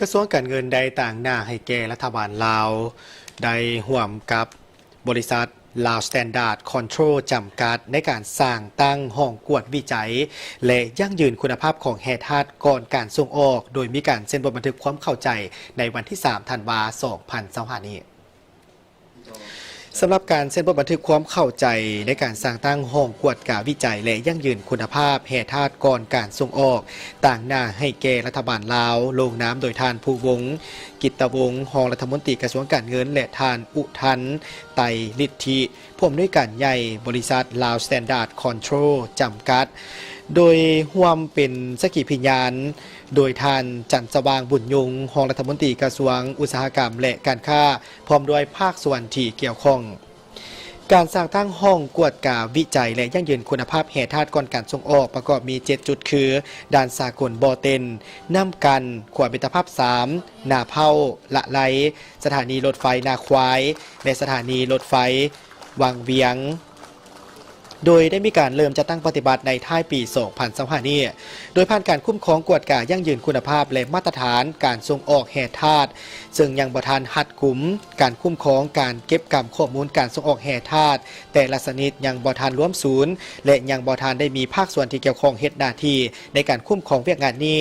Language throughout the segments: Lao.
ກະຊວງການເງິນໄດ້ຕາງໜ້າໃຫ້ແກ່ລັດຖະບານລາວ ໄດ້ຮ່ວມກັບບໍລິສັດ Lao Standard Control ຈຳກັດ ໃນການສ້າງຕັ້ງຫ້ອງກວດວິໄຈ ແລະ ຢັ້ງຢືນຄຸນນະພາບຂອງແຮ່ທາດກ່ອນການສົ່ງອອກ, ໂດຍມີການເຊັນບົດບັນທຶກຄວາມເຂົ້າໃຈໃນວັນທີສາມ ທັນວາ ສອງພັນຊາວຫ້ານີ້. ສຳລັບການເຊັນບົດບັນທຶກຄວາມເຂົ້າໃຈໃນການສ້າງຕັ້ງຫ້ອງກວດກາວິໄຈ ແລະ ຢັ້ງຢືນຄຸນນະພາບແຮ່ທາດກ່ອນການສົ່ງອອກ ຕາງໜ້າໃຫ້ແກ່ລັດຖະບານລາວ, ລົງນາມໂດຍທ່ານ ພູວົງ ກິດຕະວົງ ຮອງລັດຖະມົນຕີກະຊວງການເງິນ ແລະ ທ່ານ ອຸທັນ ໄຕລິດທິ ຜູ້ອຳນວຍການໃຫຍ່ບໍລິສັດ Lao Standard Control ຈຳກັດ ໂດຍຮ່ວມເປັນສັກຂີພິຍານໂດຍທ່ານ ຈັນສະຫວ່າງ ບຸນຍົງ ຮອງລັດຖະມົນຕີກະຊວງອຸດສາຫະກຳ ແລະ ການຄ້າ ພ້ອມດ້ວຍພາກສ່ວນທີ່ກ່ຽວຂ້ອງ. ການສ້າງຕັ້ງຫ້ອງກວດກາວິໄຈ ແລະ ຢັ້ງຢືນຄຸນນະພາບແຮ່ທາດກ່ອນການສົ່ງອອກ ປະກອບມີເຈັດຈຸດ ຄື ດ່ານສາກົນບໍ່ເຕັນ, ນ້ຳກັ່ນ, ຂົວມິດຕະພາບສາມ, ນາເພົ້າ, ລະໄລ, ສະຖານີລົດໄຟນາຄວາຍ ແລະ ສະຖານີລົດໄຟວັງວຽງ. ໂດຍໄດ້ມີການເລີ່ມຈັດຕັ້ງປະຕິບັດໃນທ້າຍປີສອງພັນຊາວຫ້ານີ້ ໂດຍຜ່ານການຄຸ້ມຄອງກວດກາຢັ້ງຢືນຄຸນນະພາບ ແລະ ມາດຕະຖານການສົ່ງອອກແຮ່ທາດ ເຊິ່ງຍັງບໍ່ທັນຮັດກຸມການຄຸ້ມຄອງການເກັບກຳຂໍ້ມູນການສົ່ງອອກແຮ່ທາດແຕ່ລະຊະນິດ, ຍັງບໍ່ທັນລວມສູນ ແລະ ຍັງບໍ່ທັນໄດ້ມີພາກສ່ວນທີ່ກ່ຽວຂ້ອງເຮັດໜ້າທີ່ໃນການຄຸ້ມຄອງວຽກງານນີ້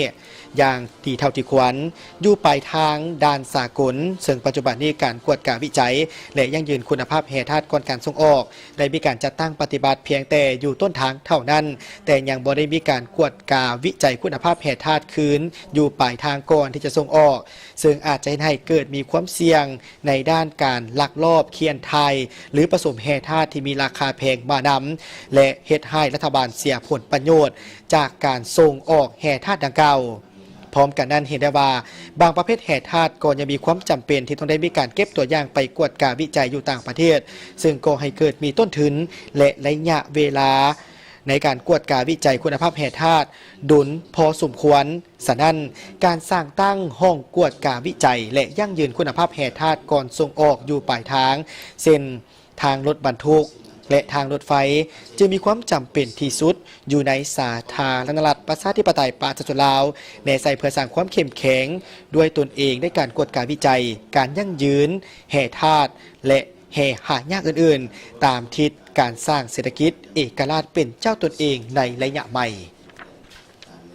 ຢ່າງດີເທົ່າທີ່ຄວນ. ຢູ່ປາຍທາງດ່ານສາກົນ, ເຊິ່ງປັດຈຸບັນນີ້ການກວດກາວິໄຈ ແລະ ຢັ້ງຢືນຄຸນນະພາບແຮ່ທາດກ່ອນການສົ່ງອອກ ໄດ້ມີການຈັດຕັ້ງປະຕິບັດພຽງແຕ່ຢູ່ຕົ້ນທາງເທົ່ານັ້ນ, ແຕ່ຍັງບໍ່ໄດ້ມີການກວດກາວິໄຈຄຸນນະພາບແຮ່ທາດຄືນຢູ່ປາຍທາງກ່ອນທີ່ຈະສົ່ງອອກ, ເຊິ່ງອາດຈະເຮັດໃຫ້ເກີດມີຄວາມສ່ຽງໃນດ້ານການລັກລອບຄຽນຖ່າຍ ຫຼື ປະສົມແຮ່ທາດທີ່ມີລາຄາແພງມານຳ ແລະ ເຮັດໃຫ້ລັດຖະບານເສຍຜົນປະໂຫຍດ ຈາກການສົ່ງອອກແຮ່ທາດດັ່ງກ່າວ. ພ້ອມກັນນັ້ນເຫັນໄດ້ວ່າ ບາງປະເພດແຮ່ທາດກໍຍັງມີຄວາມຈຳເປັນທີ່ຕ້ອງໄດ້ມີການເກັບຕົວຢ່າງໄປກວດກາວິໄຈຢູ່ຕ່າງປະເທດ, ເຊິ່ງກໍໃຫ້ເກີດມີຕົ້ນທຶນ ແລະ ໄລຍະເວລາໃນການກວດກາວິໄຈຄຸນນະພາບແຮ່ທາດດົນພໍສົມຄວນ. ສະນັ້ນ, ການສ້າງຕັ້ງຫ້ອງກວດກາວິໄຈ ແລະ ຢັ້ງຢືນຄຸນນະພາບແຮ່ທາດກ່ອນສົ່ງອອກຢູ່ປາຍທາງ ເຊັ່ນ ທາງລົດບັນທຸກ ແລະ ທາງລົດໄຟ ຈຶ່ງມີຄວາມຈຳເປັນທີ່ສຸດຢູ່ໃນສາທາລະນະລັດ ປະຊາທິປະໄຕ ປະຊາຊົນລາວ ແນໃສ່ເພື່ອສ້າງຄວາມເຂັ້ມແຂງດ້ວຍຕົນເອງໃນການກວດກາວິໄຈ, ການຢັ້ງຢືນແຮ່ທາດ ແລະ ແຮ່ຫາຍາກອື່ນໆ ຕາມທິດການສ້າງເສດຖະກິດເອກະລາດເປັນເຈົ້າຕົນເອງໃນໄລຍະໃໝ່.